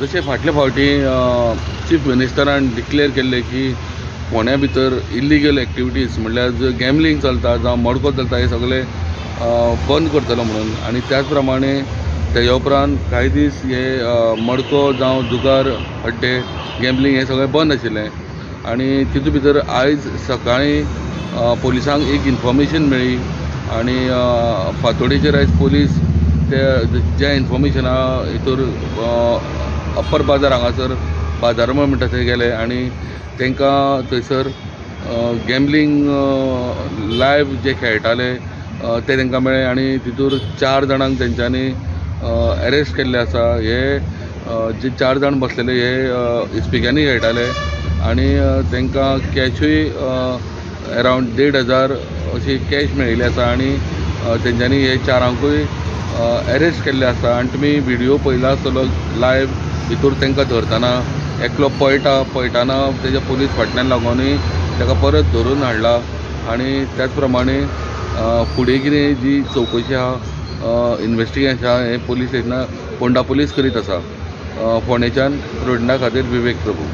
जशें फाटले फावटी चीफ मिनिस्टरान डिक्लेअर केल्लें की फोंड्या भितर इल्लिगल एक्टिविटीज म्हणल्यार जो गॅमलिंग चलता जावं मडको चलता हे सगळे बंद करतलो म्हणून, आनी त्याच प्रमाणे तेज्या उपरांत कांय दीस हे मडको जावं जुगार अड्डे गॅमलिंग हे सगळें बंद आशिल्लें. आनी तितूंत भितर आयज सकाळीं पोलिसांक एक इन्फॉर्मेशन मेळ्ळी आनी फांतोडेचेर आयज पोलीस ते ज्या इन्फॉर्मेशना हितूर अप्पर बाजार हांगासर बाजारमळ म्हणटा थंय गेले आनी तांकां थंयसर गॅमलिंग लायव्ह जे खेळटाले ते तांकां मेळ्ळे आनी तितूर 4 जाणांक तेंच्यांनी एरेस्ट केल्ले आसा. हे जे 4 जाण बसलेले हे इस्पिकांनी खेळटाले आनी तांकां कॅशूय अरावंड 1500 अशी कॅश मेळिल्ली आसा आनी तेंच्यांनी हे 4ांकूय एरेस्ट केल्ले आसा. आनी तुमी व्हिडियो पळयला आसतलो लायव्ह भितर तांकां धरतना एकलो पळटा, पळटाना तेज्या पोलीस फाटल्यान लागोनूय ताका परत धरून हाडला. आनी त्याच प्रमाणे फुडें कितें जी चवकशी आहा, इन्वेस्टिगेशन आहा, हें पोलीस स्टेशनार फोंडा पोलीस करीत आसा. फोंडेच्यान रोडना खातीर विवेक प्रभू.